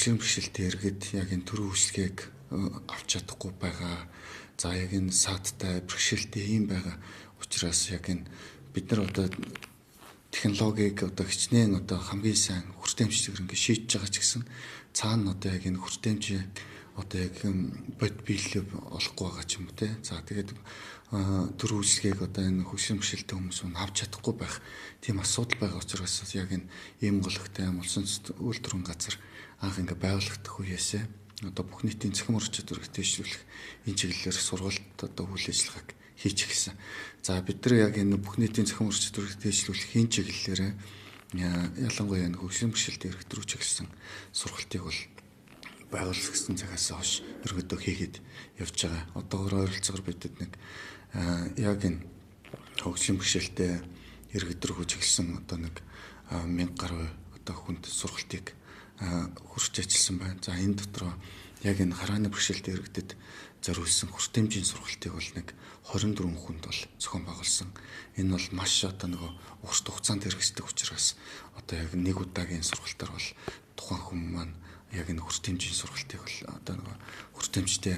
Хөгжлийн бэрхшээлтэй иргэд яг энэ төрийн үйлчилгээг авч чадахгүй байгаа. За яг энэ саадтай бэрхшээлтэй юм байгаа учраас яг энэ бид нар одоо технологиг одоо хичнээн одоо хамгийн сайн хүртээмжтэйгээр ингэ шийдэж байгаа ч гэсэн цаана одоо яг энэ хүртээмжийг одоо яг бод биелэл олохгүй байгаа ч юм уу те. За тэгээд төр үйлчлэгийг одоо энэ хөгжлийн бэрхшээлтэй хүмүүс нь авч чадахгүй байх тийм асуудал байгаа учраас яг энэ ийм гологтой улсын үйлдвэрийн газар анх ингээ байгуулагдах үеэсээ одоо бүх нийтийн цахим ур чадварыг дэвшүүлэх энэ чиглэлээр сургалт одоо үйл ажиллагааг хийж эхэлсэн. За бид нар яг энэ бүх нийтийн цахим ур чадварыг дэвшүүлэх энэ чиглэлээр ялангуяа энэ хөгжлийн бэрхшээлтэй иргэд рүү чиглэсэн сургалтыг бол байгуулагдсан цагаас хойш өргөдөө хийгээд явж байгаа. Одоогоор ойролцоогоор бидэд нэг яг энэ хөгжлийн бэрхшээлтэй иргэд рүү чиглэсэн одоо нэг 1000 гаруй одоо хүнд сургалтыг хүрч ажилласан байна. За энэ дотроо яг энэ харааны бэрхшээлтэй иргэдэд зориулсан хүртээмжийн сургалтыг бол нэг 24 хүнд бол зохион байгуулсан. Энэ бол маш одоо нөгөө урт хугацаанд хэрэгждэг учраас одоо яг нэг удаагийн сургалтаар бол тухайн хүн маань яг энэ хүртээмжийн сургалтыг бол одоо нөгөө хүртээмжтэй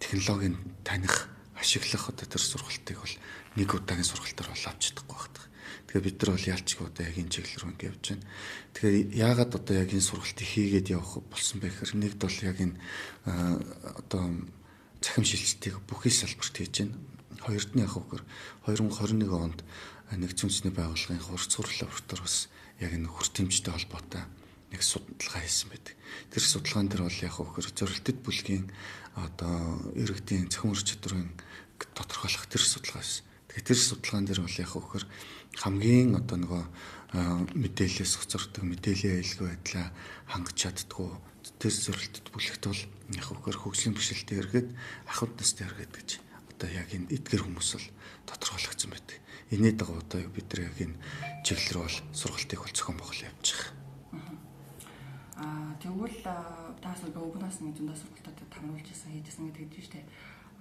технологиг таних, ашиглах одоо тэр сургалтыг бол нэг удаагийн сургалтаар бол авч чадахгүй байна. Тэгэхээр бид нар бол ялчгүй одоо яг энэ чиглэл рүү ингэ явж байна. Тэгэхээр яагаад одоо яг энэ сургалтыг хийгээд явах болсон бэ гэхээр нэгд бол яг энэ одоо цахим шилжилтийг бүхий салбарт хийж байна. Хоёрд нь яг үгээр 2021 онд нэгдсэн үндэсний байгууллагын хурц хурл лаборатори бас яг энэ хүртээмжтэй холбоотой нэг судалгаа хийсэн байдаг. Тэр судалгаан дээр бол яг үгээр зорилтод бүлгийн одоо иргэдийн цахим ур чадварын тодорхойлох тэр судалгаа байсан. Тэгэхээр тэр судалгаан дээр бол яг үгээр хамгийн одоо нөгөө мэдээлэлээс хоцордог, мэдээллийн аюулгүй байдлаа хангаж чаддгүй тэр зорилтод бүлэгт бол яг үгээр хөгжлийн бэрхшээлтэй иргэд, ахуйд настай иргэд гэж одоо яг энэ эдгэр хүмүүс бол тодорхойлогдсон байдаг. Энэний дагуу одоо бид нар яг энэ чиглэл рүү бол сургалтыг бол зохион байгуул явж байгаа. Тэгвэл таас өвгөнөөс нэг зөндөө сургалтууд хамруулж исэн, хийжсэн гэдэг нь шүү дээ.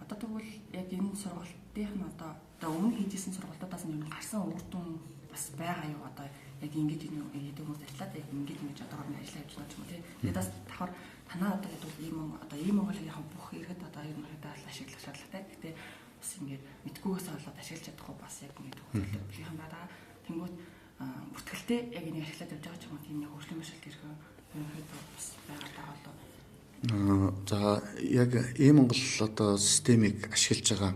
Одоо тэгвэл яг энэ сургалтынх нь одоо өмнө хийжсэн сургалтуудаас нь юм гарсан үр дүн бас байгаа юу? Одоо яг ингэж энэ хүмүүс ажиллаад яг ингэж ингэж одоо ажиллаа явж байгаа ч юм уу тий. Тэгээд бас давхар танаа одоо яг ийм одоо ийм Монголын яг бүх иргэд одоо ер нь ашиглах шаардлагатай. Гэхдээ бас ингэж мэдгүйгээс болоод ашиглаж чадахгүй бас яг ингэж хөлөөр бүлийнхэн байгаа. Тэнгүүт бүртгэлтэй яг энийг ашиглаад явж байгаа ч юм уу тийм яг хөгжлийн бэрхшээлт ирэх ерөнхийдөө бас байгаа даа болоо. За яг ийм Монгол одоо системийг ашиглаж байгаа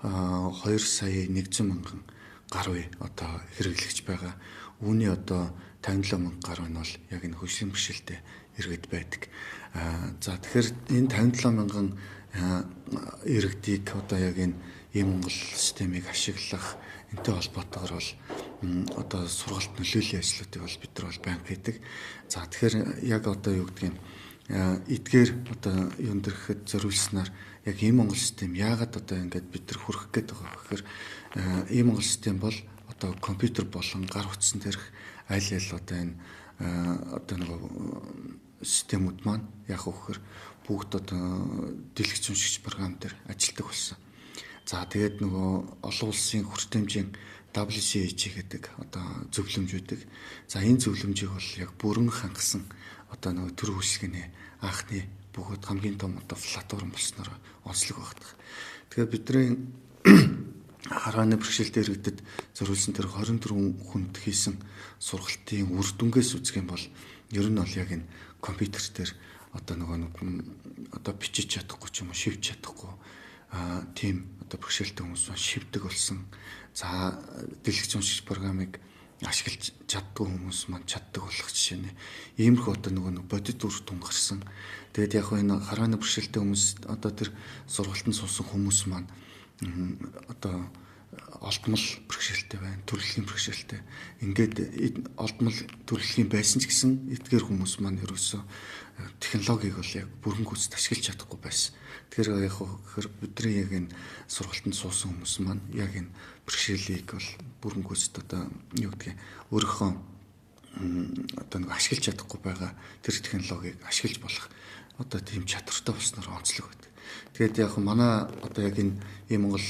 2 сая 100 мянган гаруй одоо хэрэглэгч байгаа. Үүний одоо 57 мянга гаруй нь бол яг энэ хөгжлийн бэрхшээлтэй иргэд байдаг. За тэгэхээр энэ 57 мянган иргэдийг одоо яг энэ ийм Монгол системийг ашиглах энтэй холбоотойгоор бол одоо сургалт нөлөөллийн ажлуудыг бол бид нар бол байнга хийдэг. За тэгэхээр яг одоо юу гэдгийг эдгээр одоо юун дэрхэд зориулснаар яг ийм Монгол систем яагаад одоо ингээд бид нар хүрэх гээд байгаа вэ гэхээр ийм Монгол систем бол одоо компьютер болон гар утсан дээрх аль аль одоо энэ одоо нөгөө системүүд маань яг үхээр бүгд одоо дэлгэц уншигч програм дээр ажилладаг болсон. За тэгээд нөгөө олон улсын хүртээмжийн WCAG гэдэг одоо зөвлөмж үүдэг. За энэ зөвлөмжийг бол яг бүрэн хангасан одоо нөгөө төр үйлчилгээний анхны бөгөөд хамгийн том одоо платформ болсноор онцлог байна. Тэгэхээр бидний харааны бэрхшээлтэй иргэдэд зориулсан тэр 24 хүнд хийсэн сургалтын үр дүнгээс үзэх юм бол ер нь бол яг энэ компьютер дээр одоо нөгөө нэг одоо бичиж чадахгүй ч юм уу шивж чадахгүй тийм одоо бэрхшээлтэй хүмүүс шивдэг болсон. За дэлгэц уншигч програмыг ашиглаж чаддгүй хүмүүс маань чаддаг болох жишээ нэ. Иймэрхүү одоо нөгөө нэг бодит үр дүн гарсан. Тэгээд яг энэ харааны бэрхшээлтэй хүмүүс одоо тэр сургалтанд суусан хүмүүс маань одоо олдмол бэрхшээлтэй байна, төрөлхийн бэрхшээлтэй. Ингээд олдмол төрөлхийн байсан ч гэсэн эдгээр хүмүүс маань ерөөсөө технологиг бол яг бүрэн гүйцэд ашиглаж чадахгүй байсан. Тэгэхээр яг гэхээр бидний яг энэ сургалтанд суусан хүмүүс маань яг энэ бэрхшээлийг бол бүрэн гүйцэд одоо юу гэдгийг өөрийнхөө одоо нэг ашиглаж чадахгүй байгаа тэр технологиг ашиглаж болох одоо тийм чадвартай болсноор онцлог байдаг. Тэгээд яг манай одоо яг энэ ийм Монгол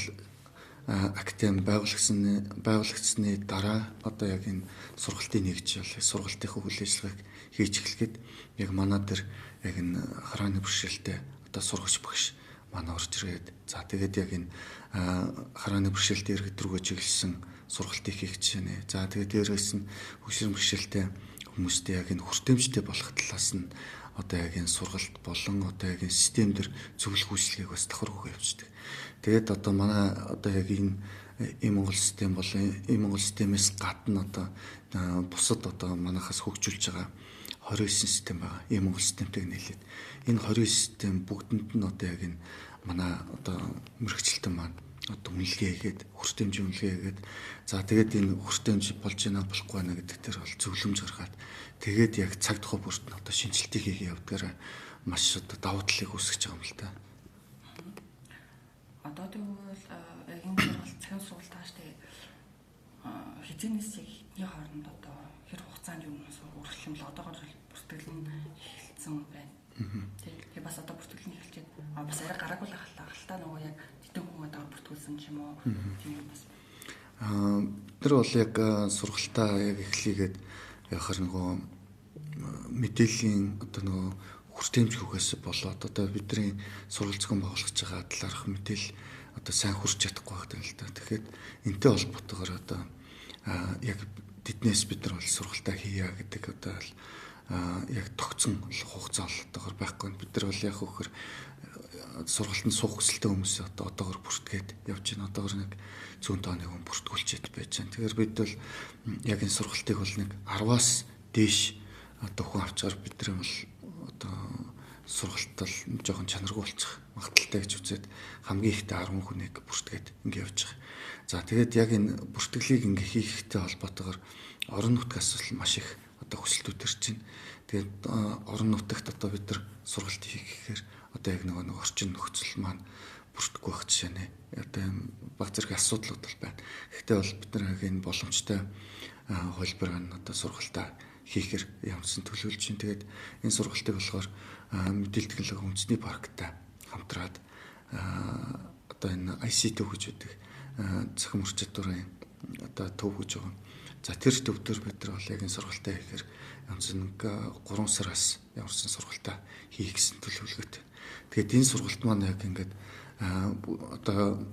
академи байгуулагдсаны дараа одоо яг энэ сургалтын нэгж бол сургалтынхаа үйл ажиллагааг хийж эхлэхэд яг манай дээр яг энэ харааны бэрхшээлтэй одоо сургагч багш манай орж ирээд, за тэгээд яг энэ харааны бэрхшээлтэй иргэд рүүгээ чиглэсэн сургалтыг хийх жишээ нэ. За тэгээд дээрээс нь хөгшин бэрхшээлтэй хүмүүстэй яг энэ хүртээмжтэй болох талаас нь одоо яг энэ сургалт болон одоо яг энэ систем дээр зөвлөх үйлчилгээг бас давхар өгөө явуулдаг. Тэгээд одоо манай одоо яг энэ ийм Монгол систем болон ийм Монгол системээс гадна одоо бусад одоо манайхаас хөгжүүлж байгаа 29 систем байгаа. Ийм Монгол системтэйг нийлээд энэ 29 систем бүгдэнд нь одоо яг энэ манай одоо мэргэжилтэн маань одоо үнэлгээ хийгээд, хүртээмжийн үнэлгээ хийгээд, за тэгээд энэ хүртээмж болж байна болохгүй байна гэдэг дээр бол зөвлөмж гаргаад, тэгээд яг цаг тухай бүрт нь одоо шинжилтийг хийгээ явдгаараа маш одоо давуу талыг үүсгэж байгаа юм л та. Одоо тэгвэл энэ сургалт цахим сургалт тааш тэгээд хизэнээс яг хэдний хооронд одоо хэр хугацаанд юм үргэлжлэн л одоогоор бүртгэл нь эхэлсэн байна. Тэгээ бас одоо бүртгэл нь эхэлчихэд бас арай гараагүй л ахalta нөгөө яг хэдэн хүн одоо бүртгүүлсэн ч юм уу тийм юм бас. Тэр бол яг сургалтаа яг эхлийгээд яхаар нөгөө мэдээллийн одоо нөгөө хүртээмжгүйгээс болоод одоо бидний сургалт зохион байгуулах байгаа талаарх мэдээлэл одоо сайн хүрч чадахгүй байдаг л да. Тэгэхээр энтэй холбоотойгоор одоо яг тэднээс бид нар бол сургалтаа хийя гэдэг одоо яг тогтсон хугацаа одоогор байхгүй. Бид нар бол яг хөөхөр сургалтанд суух хүсэлтэй хүмүүс одоо одоогор бүртгээд явж байна. Одоогор нэг зүүн тооны хүн бүртгүүлчихэд байж байна. Тэгэхээр бид бол яг энэ сургалтыг бол нэг 10-аас дээш одоо хүн авчгаар бид нар бол одоо сургалт бол жоохон чанаргүй болчих магадaltaй гэж үзээд хамгийн ихтэй 10 хүнийг бүртгээд ингэ явж байгаа. За тэгээд яг энэ бүртгэлийг ингэ хийхтэй холбоотойгоор орон нутгаас бол маш их одоо хүсэлтүүд ирж байна. Тэгээд орон нутагт одоо бид нар сургалт хийх гэхээр одоо яг нөгөө орчин нөхцөл маань бүртгэхгүй байх жишээ нэ. Одоо юм баг зэрэг асуудлууд бол байна. Гэхдээ бол бид нар яг энэ боломжтой хувилбараар нь одоо сургалтаа хийхээр ямарсан төлөвлөж чинь. Тэгээд энэ сургалтыг болохоор мэдээлэл технологи үндэсний парктай хамтраад одоо энэ ICT гэж үүдэг цахим ур чадварын одоо төв гэж байгаа. За тэр төв дээр бид нар бол яг энэ сургалтаа хийхээр янз нэг 3 сараас ямарсан сургалтаа хийх гэсэн төлөвлөгөөтэй. Тэгээд энэ сургалт маань яг ингээд одоо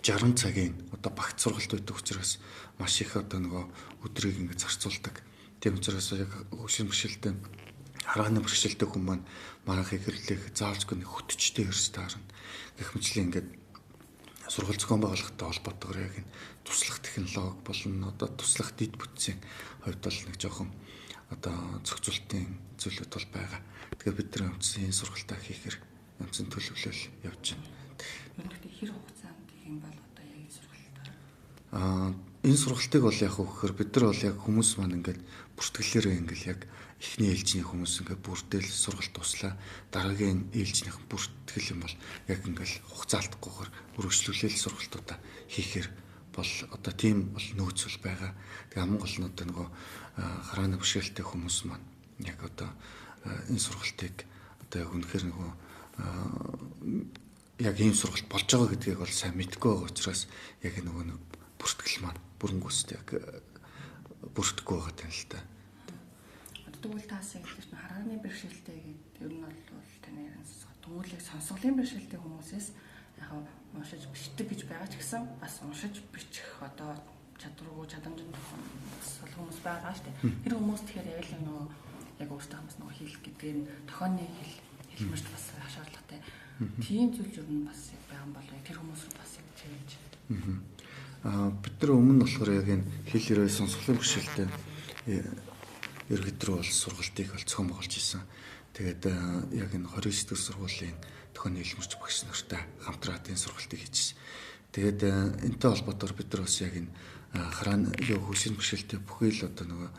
60 цагийн одоо багц сургалт байдаг учраас маш их одоо нөгөө өдрийг ингээд зарцуулдаг. Тийм учраас яг хөгшин бэрхшээлтэй харааны бэрхшээлтэй хүн маань манайхыг хэрлэх заавалжгүй нэг хөтөчтэй ерс таарна. Гэх мэтлэн ингээд сургалт зохион байгуулалттай холбоотойгоор яг энэ туслах технологи болон одоо туслах дэд бүтцийн хувьд бол нэг жоохон одоо зохицуултын зүйлүүд бол байгаа. Тэгэхээр бид нар үндсэн энэ сургалтаа хийхээр үндсэн төлөвлөл явж байна. Өнөөдөр хэр хугацаанд юм бол одоо яг энэ сургалтаа? Энэ сургалтыг бол яг хөөхөр бид нар бол яг хүмүүс маань ингээд бүртгэлээрээ ингээд яг эхний ээлжийн хүмүүс ингээд бүрдээл сургалт туслаа. Дараагийн ээлжийнх бүртгэл юм бол яг ингээд хугацаалтахгүйгээр үргэлжлүүлэл сургалтуудаа хийхээр бол одоо тийм бол нөөц бол байгаа. Тэгээ хамгийн гол нь одоо нөгөө харааны бэрхшээлтэй хүмүүс маань яг одоо энэ сургалтыг одоо яг үнэхээр нөгөө яг ийм сургалт болж байгаа гэдгийг бол сайн мэдэхгүй байгаа учраас яг нөгөө нэг бүртгэл маань бүрэн гүйцэд яг бүртгэхгүй байгаа тань л та. Тэгвэл таас яг хэлсэн харааны бэрхшээлтэй гэдэг ер нь бол таны тэгвэл сонсголын бэрхшээлтэй хүмүүсээс яг уншиж бичдэг гэж байгаа ч гэсэн бас уншиж бичих одоо чадваргүй чадамжинд бас хүмүүс байгаа шүү дээ. Тэр хүмүүс тэгэхээр яг л нөгөө яг өөртөө хамаас нөгөө хэл гэдэг нь тохионы хэл хэлмэрт бас шаардлагатай. Тийм зүйл ер нь бас яг байгаа юм болоо тэр хүмүүс рүү бас яг чиглэж. Бид нар өмнө нь болохоор яг энэ хэл хэрэг сонсголын бэрхшээлтэй иргэд рүү бол сургалтыг бол зохион байгуулж ирсэн. Тэгээд яг энэ 29 дэх сургуулийн төхөний хэлмэрч багш нартай хамтраад энэ сургалтыг хийжсэн. Тэгээд энэтэй холбоотойгоор бид нар бас яг энэ хараан юу хөгшин бэрхшээлтэй бүхий л одоо нөгөө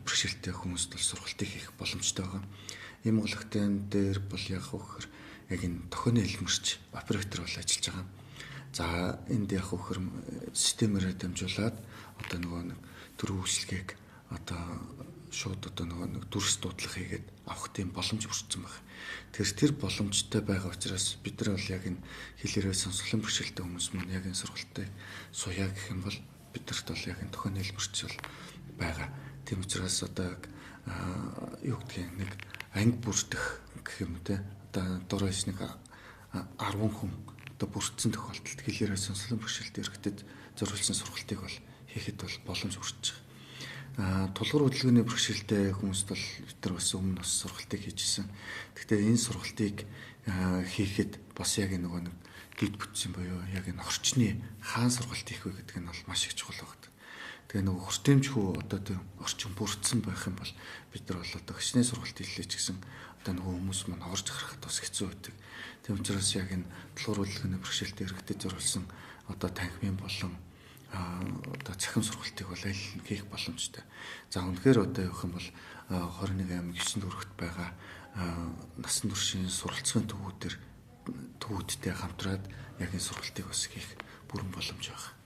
бэрхшээлтэй хүмүүст бол сургалтыг хийх боломжтой байгаа. Ийм гологтын дээр бол яг хөөхөр яг энэ төхөний хэлмэрч оператор бол ажиллаж байгаа. За энд яг хөөхөр системээрээ дамжуулаад одоо нөгөө нэг төрөв үйлчилгээг одоо шууд одоо нөгөө нэг дүрс дуудлага хийгээд авах тийм боломж бүрдсэн байна. Тэгэхээр тэр боломжтой байгаа учраас бид нар бол яг энэ хэлээрээ сонсголын бэрхшээлтэй хүмүүс маань яг энэ сургалтыг суяа гэх юм бол бидэрт бол яг энэ төхөө нийлмэрч бол байгаа. Тийм учраас одоо юу гэдгийг нэг анги бүрдэх гэх юм те, одоо дөрөв нэг 10 хүн одоо бүрдсэн тохиолдолд хэлээрээ сонсголын бэрхшээлтэй иргэдэд зориулсан сургалтыг бол хийхэд бол боломж бүрдэж байгаа. Тулгуур хөдөлгөөний бэрхшээлтэй хүмүүст бол бид нар бас өмнө бас сургалтыг хийжсэн. Гэхдээ энэ сургалтыг хийхэд бас яг нөгөө нэг дэд бүтцэн буюу яг энэ орчны хаан сургалт хийх вэ гэдэг нь бол маш их чухал байдаг. Тэгээ нөгөө хүртээмжхүү одоо тэр орчин бүрдсэн байх юм бол бид нар бол одоо хичнээн сургалт хийлээ ч гэсэн одоо нөгөө хүмүүс маань орж гарахад бас хэцүү байдаг. Тийм учраас яг энэ тулгуур хөдөлгөөний бэрхшээлтэй иргэдэд зориулсан одоо танхимын болон одоо цахим сургалтыг бол аль хийх боломжтой. За үнэхээр одоо явах юм бол 21 аймаг 9 дүүрэгт байгаа насан туршийн суралцахын төвүүдээр төвүүдтэй хамтраад яг энэ сургалтыг бас хийх бүрэн боломж байна.